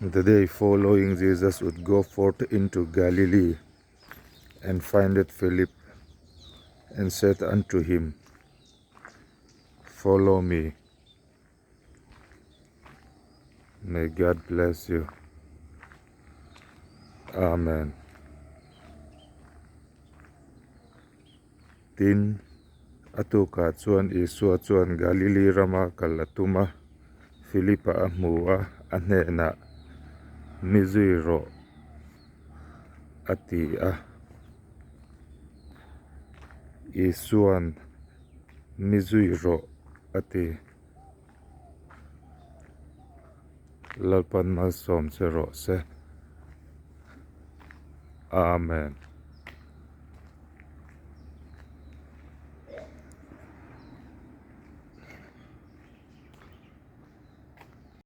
The day following Jesus would go forth into Galilee and findeth Philip and said unto him, Follow me. May God bless you. Amen. Tin, a tukah chuan Isua chuan Galili rama kal a tum a, Philipa a hmu a, a hnenah, Mi zui rawh, a ti a. Isua'n, Mi zui rawh, a ti. Lalpan malsawm che rawh se. Amen.